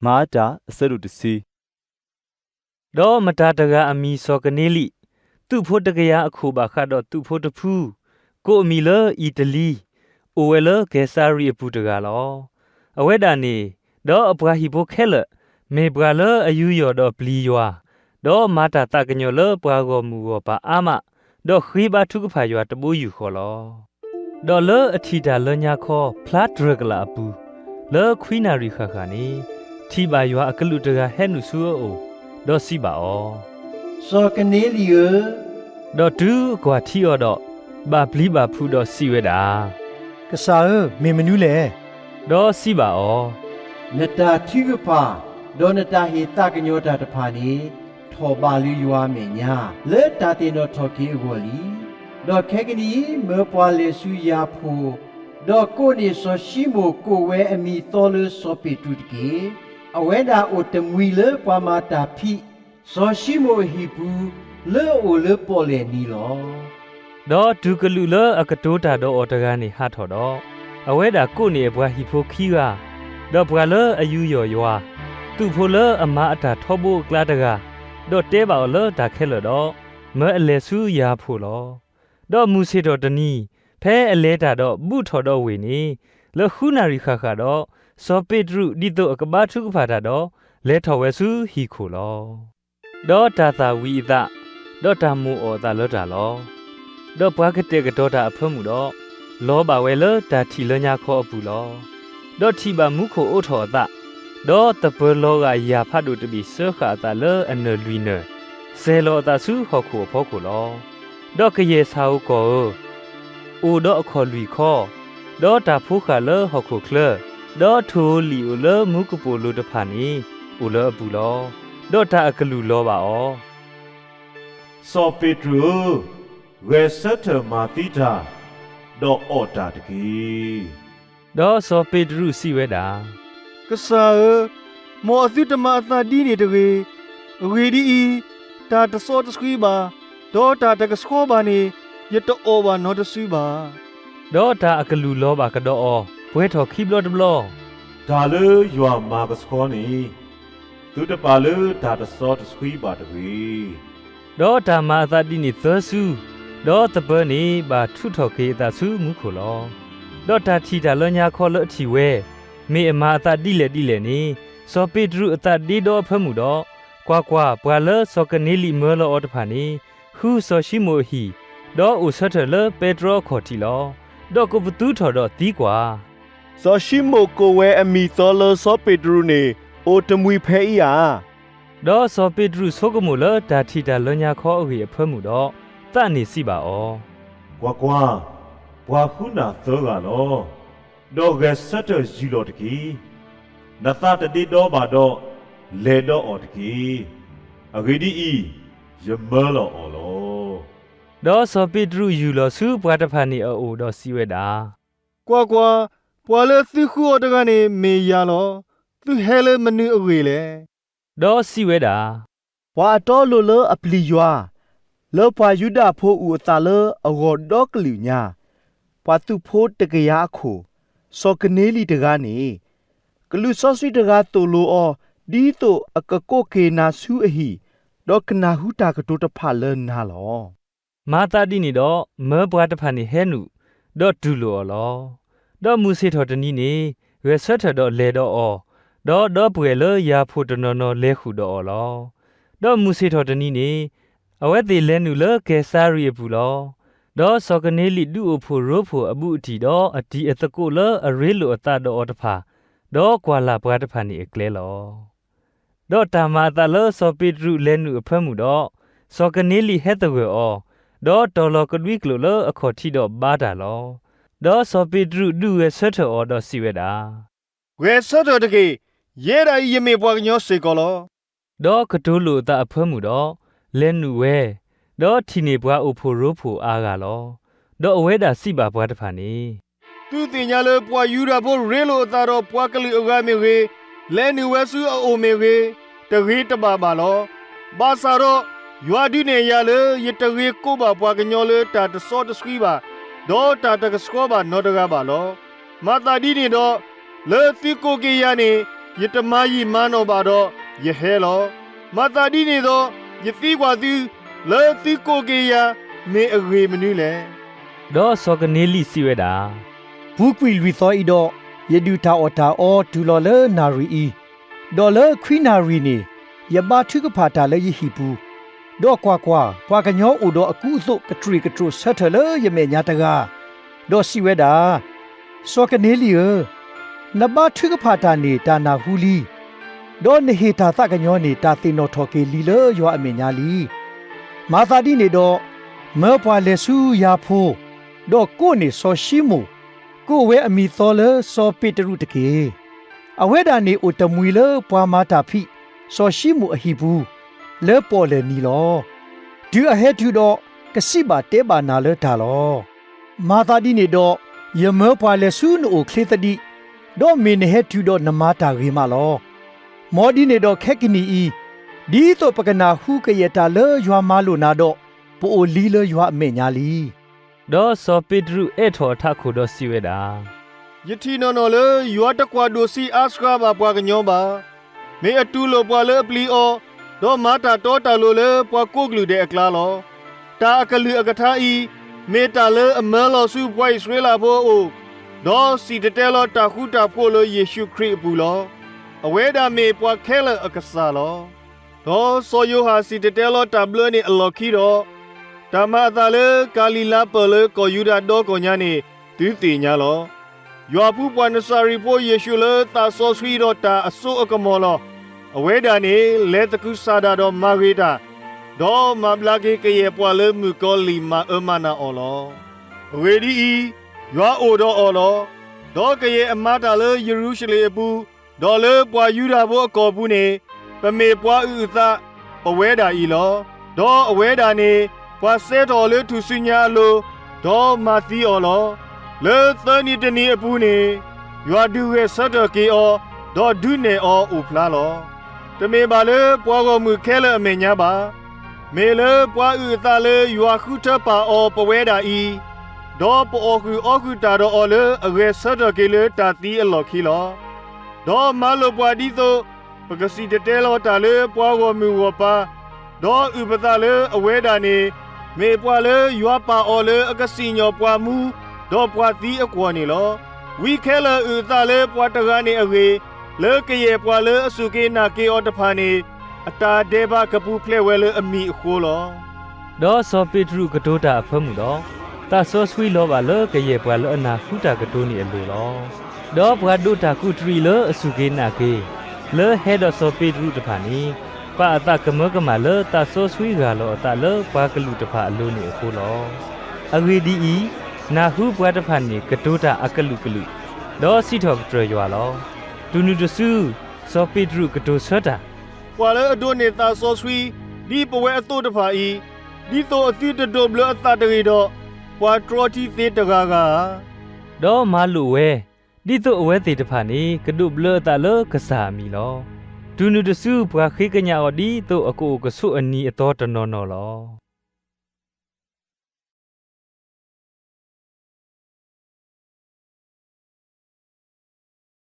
မၤအါတၢ် အဆၢဒိၣ်တဆံ. ဒီးမတၤတဂၤအမံၤစီၤကနၤလံ, သုးဖိတကယၤအခိၣ်ဘၣ်ဃးဒီးသုးဖိတဖု, ကိးအမံၤလၢအံၤတလံ, အိၣ်ဝဲလၢကဲၤစၤရံအပူၤတဂၤလီၤ. အဝဲဒၣ်န့ၣ်, ဒီးအပှၤဟံၣ်ဖိခဲလၢာ်, မ့ၢ်ပှၤလၢအယူးယီၣ်ဒီးပျံၤယွၤ, ဒီးမၤတၢ်သးကညီၤလၢပှၤဂီၢ်မုၢ်ဂီၢ်ပၤအါမး, ဒီးဃ့ဘါထုကဖၣ်ယွၤတဘိယူၢ်ဃီလီၤ. ဒီးလၢအထံၣ်တၢ်လၢညါခီ ဖျါတြၢၤကလာ်အပူၤ, လၢခွံနၣ်ရံၣ်ဃၣ်ဃၣ်န့ၣ်, ထံၣ်ဘၣ်ယွၤအကလူးတဂၤဟဲနုာ်ဆူအအိၣ်, ဒီးစံးဘၣ်အီၤ, စီၤကနၤလံဧၢ, ဒီးတုၤအကွၢ်ထံအီၤဒီး, ဘၣ်ပျံၤဘၣ်ဖုးဒီးစံးဝဲဒၣ်, ကစၢ်ဧၢ, မ့ၢ်မနုၤလဲၣ်. ဒီးစံးဘၣ်အီၤ, နတၢ်ထုကဖၣ်, ဒီးနတၢ်ဟ့ၣ်သးကညီၤတၢ်တဖၣ်န့ၣ်, ထီၣ်ဘးလၢယွၤအမဲာ်ညါ, လၢတၢ်သ့ၣ်နီၣ်ထီၣ်က့ၤအဂီၢ်လံ. ဒီးခဲကနံၣ်အံၤ မၢပှၤလဲၤဆူယၤဖိ, ဒီးကိးန့ၢ်စီၤၡံမိၣ်ကိးဝဲအမံၤသီလၢစီၤပ့းတရူးတက့ၢ်. အဝဲဒၣ်အိၣ်တမှံၤလၢပှၤမၤတၢ်ဖံး, စီၤၡံမိၣ်အဟံၣ်ပူၤ, လၢအအိၣ်လၢပီၣ်လဲၣ်နံၤလီၤ. ဒီးတုၤကလူးလၢအကတိၤတၢ်ဒီးအီၤတဂၤန့ၣ်ဟးထီၣ်ဒီး, အဝဲဒၣ်ကိးန့ၢ်အပှၤဟံၣ်ဖိခံဂၤ, ဒီးပှၤလၢအယူးယီၣ်ယွၤ, သုးဖိလၢအမၤအတၢ်ထီဘိအကျါတဂၤ, ဒီးတဲဘၣ်အီၤလၢတၢ်ခဲလၢာ်ဒီး, မၢအလဲၤဆူယၤဖိလီၤ. ဒီးမုၢ်ဆ့ၣ်ထီၣ်တနံၤ, ဖဲအလဲၤတၢ်ဒီးဘူးထီၣ်ဒီးဝ့ၢ်န့ၣ်, လၢဃုနၣ်ရံၣ်ဃၣ်ဃၣ်ဒီး, စီၤပ့းတရူးဒ်သိးအကဘါထုကဖၣ်တၢ်ဒီး, လဲၤထီၣ်ဝဲဆူဟံၣ်ခိၣ်လီၤ. ဒီးတၢ်သၣ်ဝံၤအသး, ဒီးတၢ်မိၣ်အီၣ်အသးလၢတၢ်လီၤ. ဒီးပှၤကတဲာ်ကတီၤတၢ်အဖၢမုၢ်ဒီး, လီၤဘၣ်ဝဲလၢတၢ်ထံၣ်လၢညါခီအပူၤလီၤ. ဒီးထံၣ်ဘၣ်မူခိၣ်အိးထီၣ်အသး, ဒီးသပၢၤလီၤဂာ်ယၢ်ဖးဒိၣ်တဘ့ၣ်စၢဃာ်အသးလၢအနၢၣ်လွံၢ်နၢၣ်, စဲၤလီၤအသးဆူဟီၣ်ခိၣ်အဖီခိၣ်လီၤ. ဒီးကယဲၢ်ဆၣ်ဧိၤကီၢ်ဧိၤ, အိၣ်ဒီးအခီၣ်လွံၢ်ခီ, ဒီးတၢ်ဖိဃာ်လၢဟီၣ်ခိၣ်ချၢ, ဒီးထိၣ်ဧိၤလံၣ်ဧိၤလၢမူကပိာ်လိၤတဖၣ်န့ၣ်, အိၣ်လၢအပူၤလီၤ. ဒီးတၢ်အကလုၢ်လီၤဘၣ်အီၤ, စီၤပ့းတရူးဧၢ, ဂဲၤဆၢထၢၣ်မၤသံတၢ်, ဒီးအီၣ်တၢ်တက့ၢ်. ဒီးစီၤပ့းတရူးစံးဝဲဒၣ်, ကစၢ်ဧၢ, မ်အသုတမၤအသးဒ်န့ၣ်တဂ့ၤ. အဂ့ၢ်ဒ်အံၤ, တၢ်တစီတဆှံဘၣ်, ဒီးတၢ်တကဆှီဘၣ်န့ၣ်, ယတအီၣ်ဘၣ်နီတစုဘၣ်. ဒီးတၢ်အကလုၢ်လီၤဘၣ်ကဒီးအီၤ, ပှဲၤထီၣ်ခံဘျီတဘျီ, တၢ်လၢယွၤမၤကဆှီန့ၣ်, သုတပာ်လၢတၢ်တစီတဆှံဘၣ်တဂ့ၤ. ဒီးတၢ်မၤအသးဒ်န့ၣ်သၢစု, ဒီးသပၢၤန့ၣ်ဘၣ်ထူးထီၣ်က့ၤအသးဆူမူခိၣ်လီၤ. ဒီးတၢ်ထံၣ်တၢ်လၢညါခီလၢအထံၣ်ဝဲ, မ့ၢ်အမၤအသးဒ်လဲၣ်ဒ်လဲၣ်န့ၣ်, စီၤပ့းတရူးအသးဒ့ဒီအဖၢမုၢ်ဒီး, ကွၢ်ကွၢ်, ပှၤလၢစီၤကနၤလံမၢလီၤအီၤတဖၣ်န့ၣ်, ဃုစီၤၡံမိၣ်အဟံၣ်, ဒီးအိၣ်ဆၢထၢၣ်လၢပဲတြီအခီၣ်ထံးလီၤ. ဒီးကိးပသူထီၣ်ဒီးသံကွၢ်, စီၤၡံမိၣ်ကိးဝဲအမံၤသီလၢစီၤပ့းတရူးန့ၣ်, အိၣ်တမှံၤဖဲအံၤဧါ. ဒီးစီၤပ့းတရူးဆိကမိၣ်လၢတၢ်ထံၣ်တၢ်လၢညါခီအဂ့ၢ်အဖၢမုၢ်ဒီး, သးန့ၣ်စံးဘၣ်အီၤ, ကွၢ်ကွၢ်, ပှၤဃုနၣ်သၢဂၤလီၤ. ဒီးဂဲၤဆၢထၢၣ်ယုၢ်လီၤတက့ၢ်. နသးတဒ့ဒီဘၣ်ဒီး, လဲၤဒီးအီၤတက့ၢ်. အဂ့ၢ်ဒ်အံၤ, ယမၢလီၤအီၤလီၤ. ဒီးစီၤပ့းတရူးယူၢ်လီၤဆူပှၤတဖၣ်န့ၣ်အအိၣ်ဒီးစံးဝဲဒၣ်, ကွၢ်ကွၢ်, ပှၤလၢသုဃုအီၤတဂၤန့ၣ်မ့ၢ်ယၤလီၤ. သုဟဲလၢမနုၤအဂ့ၢ်လဲၣ်. ဒီးစံးဝဲဒၣ်, ပှၤအတီအလိၤလၢအပျံၤယွၤ, လၢပှၤယူဒၤဖိအုၣ်အသးလၢအဂီၢ်ဒီကလုာ်ညါ, ပှၤသုးဖိတကယၤအခိၣ်, စီၤကနၤလံတဂၤန့ၣ်, ကလူးစီဆှံတဂၤသိၣ်လိအီၤ, ဒ်သိးအကကိးက့ၤနၤဆူအဟံၣ်, ဒီးကနၢ်ဟူတၢ်ကတိၤတဖၣ်လၢနၤလီၤ. မၤသးဒ်န့ၣ်ဒီး, မၢပှၤတဖၣ်န့ၣ်ဟဲနုာ်, ဒီးတူၢ်လိာ်အီၤလီၤ. ဒီးမုၢ်ဆ့ၣ်ထီၣ်တနံၤန့ၣ်, ဂဲၤဆၢထၢၣ်ဒီးလဲၤဒီးအီၤ, ဒီးဒီပုၢ်ဝဲၢ်လၢယၤဖိတနီၤနီၤလဲၤဃုာ်ဒီးအီၤလီၤ. ဒီးမုၢ်ဆ့ၣ်ထီၣ်တနံၤန့ၣ်, အဝဲသ့ၣ်လဲၤနုာ်လၢကဲၤစၤရံအပူၤလီၤ. ဒီးစီၤကနၤလံဒုးအိၣ်ဖှိၣ်ရိဖှိၣ်အဘူးအတံၢ်ဒီးအတံၤအသကိးလၢအရ့လိာ်အသးဒီးအီၤတဖၣ်, ဒီးကွၢ်လၢ်ပှၤတဖၣ်န့ၣ်အကျဲလီၤ. ဒီးတၢ်မၤအသးလၢစီၤပ့းတရူးလဲၤနုာ်အဖၢမုၢ်ဒီး, စီၤကနၤလံဟဲသဂၢၢ်အီၤ, ဒီးတီၤလီၤကဒွံကျိာ်လၢအခီၣ်ထံးဒီးဘါတၢ်လီၤ. ဒီးစီၤပ့းတရူးဒုးဂဲၤဆၢထၢၣ်အီၤဒီးစံးဝဲဒၣ်, ဂဲၤဆၢထၢၣ်တက့ၢ်. ယဲဒၣ်အံၤယမ့ၢ်ပှၤကညီစ့ၢ်ကီးလီၤ. ဒီးကတိၤလိာ်အသးအဖၢမုၢ်ဒီး, လဲၤနုာ်ဝဲ, ဒီးထံၣ်န့ၢ်ပှၤအိၣ်ဖှိၣ်ရိဖှိၣ်အါဂၤလီၤ. ဒီးအဝဲဒၣ်စံးဘၣ်ပှၤတဖၣ်န့ၣ်, သုသ့ၣ်ညါလၢပှၤယူဒၤဖိရ့လိာ်အသးဒီးပှၤကလုာ်အဂၤမ့ၢ်ဂ့ၤ, လဲၤနုာ်ဝဲဆူအအိၣ်မ့ၢ်ဂ့ၤ, တဂ့ၤတဘၣ်ဘၣ်လီၤ. ဘၣ်ဆၣ်ဒီး, ယွၤဒုးနဲၣ်ယၤလၢယတဂ့ၤကိးဘၣ်ပှၤကညီလၢတၢ်တစီတဆှံဘၣ်, ဒီးတၢ်တကဆှီဘၣ်နီတဂၤဘၣ်လီၤ. မၤသးဒ်န့ၣ်ဒီး, လၢသုကိးက့ၤယၤန့ၣ်, ယတမၤယံာ်မၤနီၢ်ဘၣ်ဒီး ယဟဲလီၤ. မၤသးဒ်န့ၣ်ဒီး ယသံကွၢ်သု, လၢသုကိးက့ၤယၤ မ့ၢ်အဂ့ၢ်မနုၤလဲၣ်. ဒီးစီၤကနၤလံစံးဝဲဒၣ်, ပူၤကွံာ်လွံၢ်သီအံၤဒီး ယဒုၣ်တၢ်အီၣ်တၢ်အီတုၤလီၤလၢနၣ်ရံၣ်အံၤ, ဒီးလၢခွံနၣ်ရံၣ်န့ၣ် ယဘါထုကဖၣ်တၢ်လၢယဟံၣ်ပူၤ, ဒီးကွၢ်ကွၢ်, ပှၤကညီအိၣ်ဒီးအကူအသိးကတြူာ်ကတြိာ်ဆၢထၢၣ်လၢယမဲာ်ညါတဂၤ, ဒီးစံးဝဲဒၣ်, စီၤကနၤလံဧၢ, နဘါထုကဖၣ်တၢ်န့ၣ်တၢ်နၢ်ဟူလံ, ဒီးနဟ့ၣ်တၢ်သးကညီၤန့ၣ် တၢ်သ့ၣ်နီၣ်ထီၣ်က့ၤလံလၢယွၤအမဲာ်ညါလံ. မၤသးဒ်န့ၣ်ဒီး, မၢပှၤလဲၤဆူယၤဖိ, ဒီးကိးန့ၢ်စီၤၡံမိၣ်, ကိးဝဲအမံၤသီလၢစီၤပ့းတရူးတက့ၢ်. အဝဲဒၣ်န့ၣ်အိၣ်တမှံၤလၢပှၤမၤတၢ်ဖံးစီၤၡံမိၣ်အဟံၣ်ပူၤ, လၢပီၣ်လဲၣ်နံၤလီၤ. တုၤအဟဲတုၤဒီး, ကစံးဘၣ်တဲဘၣ်နၤလၢတၢ်လီၤ. မၤသးဒ်န့ၣ်ဒီး, ယမၢပှၤလဲၤဆူနအိၣ်ချ့သဒံး, ဒီးမ့ၢ်နဟဲတုၤဒီးနမၤတၢ်ဂ့ၤမးလီၤ. မ်ဒ်န့ၣ်ဒီးခဲကနံၣ်အံၤ, ဒ်သိးပကနၢ်ဟူကယဲၢ်တၢ်လၢယွၤမၤလိာ်နၤဒီး, ပအိၣ်လံလၢယွၤအမဲာ်ညါလံ. ဒီးစီၤပ့းတရူးအဲၣ်ထီၣ်အထးခိၣ်ဒီးစံးဝဲဒၣ်, ယထံၣ်နီၢ်နီၢ်လၢယွၤတကွၢ်ဒိၣ်ဆံးအါဆှါဘၣ်ပှၤကညီဘၣ်. မ့ၢ်အတူၢ်လိာ်ပှၤလၢအပျံၤအီၤ, ဒီးမၤတၢ်တီတၢ်လိၤလၢပှၤကိးကလုာ်ဒဲးအကျါလီၤ. တၢ်အကလုာ်အကထါအံၤ, မ့ၢ်တၢ်လၢအမၢလီၤဆူပှၤအံၣ်စရ့လးဖိအအိၣ်, ဒီးစံၣ်တဲၤတဲလီၤတၢ်ဃူတၢ်ဖိးလၢယ့ၣ်ၡူးခရံာ်အပူၤလီၤ. အဝဲဒၣ်မ့ၢ်ပှၤခဲလၢာ်အကစၢ်လီၤ. ဒီးစီၤယိၤဟၣ်စံၣ်တဲၤတဲလီၤတၢ်ဘျၢန့ၣ်အလီၢ်ခံဒီး, တၢ်မၤအသးလၢကၤလံၤလါပၢၢ်လၢကီၢ်ယူဒၤဒီကီၢ်ညါန့ၣ် သုသ့ၣ်ညါလီၤ. ယွၤဖှူပှၤနစၤရ့းဖိယ့ၣ်ၡူးလၢသးစီဆှံဒီးတၢ်အစိအကမီၤလီၤ. အဝဲဒၣ်န့ၣ် လဲၤသကုၤဆးဒးဒီးမၤဂ့ၤတၢ်, ဒီးမၤဘျါက့ၤကယဲၢ်ပှၤလၢမုၣ်ကီၤလံၢ်မၤအၢမၤနးအီၤလီၤ. အဂ့ၢ်ဒ်အံၤ, ယွၤအိၣ်ဒီးအီၤလီၤ. ဒီးကယဲၢ်အမၤတၢ်လၢယရူၤၡလ့ၣ်အပူၤ, ဒီးလၢပှၤယူဒၤဖိအကီၢ်ပူၤန့ၣ်, ပမ့ၢ်ပှၤအုၣ်အသး, ပဝဲဒၣ်အံၤလီၤ. ဒီးအဝဲဒၣ်န့ၣ်, ပှၤစဲထီၣ်အီၤလၢထူၣ်စုညါအလိၤ, ဒီးမၤသံအီၤလီၤ. လၢသၢနံၤတနံၤအပူၤန့ၣ်, ယွၤဒုးဂဲၤဆၢထၢၣ်က့ၤအီၤ, ဒီးဒုးနဲၣ်အီၤအိၣ်ဖျါလီၤ. တမ့ၢ်ဘၣ်လၢပှၤဂီၢ်မုၢ်ခဲလၢာ်အမဲာ်ညါဘၣ်. မ့ၢ်လၢပှၤအုၣ်အသးလၢယွၤဃုထၢပာ်အီၤပဝဲဒၣ်အံၤ, ဒီးပအီၣ်ဃုာ်အီဃုာ်တၢ်ဒီးအီၤလၢအဂဲၤဆၢထၢၣ်က့ၤလၢတၢ်သံအလီၢ်ခံလီၤ. ဒီးမၤလိာ်ပှၤဒ်သိးပကစံၣ်တဲၤတဲလီၤတၢ်လၢပှၤဂီၢ်မုၢ်ဂီၢ်ပၤ, ဒီးအုၣ်ပသးလၢအဝဲဒၣ်န့ၣ်, မ့ၢ်ပှၤလၢယွၤပာ်အီၤလၢအကစံၣ်ညီၣ်ပှၤမူ, ဒီးပှၤသံအကွီၢ်န့ၣ်လီၤ. ဝံခဲလၢာ်အုၣ်အသးလၢပှၤတဂၤန့ၣ်အဂ့ၢ်, လၢကယဲၢ်ပှၤလၢအစူၢ်က့ၤနာ်က့ၤအီၤတဖၣ်န့ၣ်, အတၢ်ဒဲးဘးကပူၤဖျဲးဝဲလၢအမံၤအဃိလီၤ. ဒီးစီၤပ့းတရူးကတိၤတၢ်အဖၢမုၢ်ဒီး, သးစီဆှံလီၤဘၣ်လၢကယဲၢ်ပှၤလၢအနၢ်ဟူတၢ်ကတိၤန့ၣ်အလိၤလီၤ. ဒီးပှၤဒိးတၢ်ကူၣ်တရံးလၢအစူၢ်က့ၤနာ်က့ၤ, လၢဟဲဒီးစီၤပ့းတရူးတဖၣ်န့ၣ်, ပာ်အသးကမၢကမၣ်လၢသးစီဆှံဂၢ်လီၤအသးလၢပှၤကလုာ်တဖၣ်အလိၤန့ၣ်အဃိလီၤ. အဂ့ၢ်ဒ်အံၤ, နၢ်ဟူပှၤတဖၣ်န့ၣ်ကတိၤတၢ်အကလုာ်ကလုာ်, ဒီးစံးထီၣ်ပတြၢၤယွၤလီၤ. တုၤနုၤတစု, စီၤပ့းတရူးကတိၤဆၢတၢ်, ပှၤလၢအဒိးန့ၢ်သးစီဆှံ, ဒ်ပဝဲအသိးတဖၣ်အံၤ, ဒ်သိးအသုတဒိးဘျၢအသးတဂ့ၤဒီး, ပှၤတြီထံသ့တဂၤဂၤဧါ. ဒီးမၤလိာ်ဝဲ, ဒ်သိးအဝဲသ့ၣ်တဖၣ်န့ၣ် ကဒိးဘျၢအသးလၢကစၢ်အမံၤလီၤ. တုၤနုၤတစုပှၤဃ့ကညးအီၤဒ်သိးအကအိၣ်ကဆိးအနံၤအသီတနီၤနီၤလီၤ.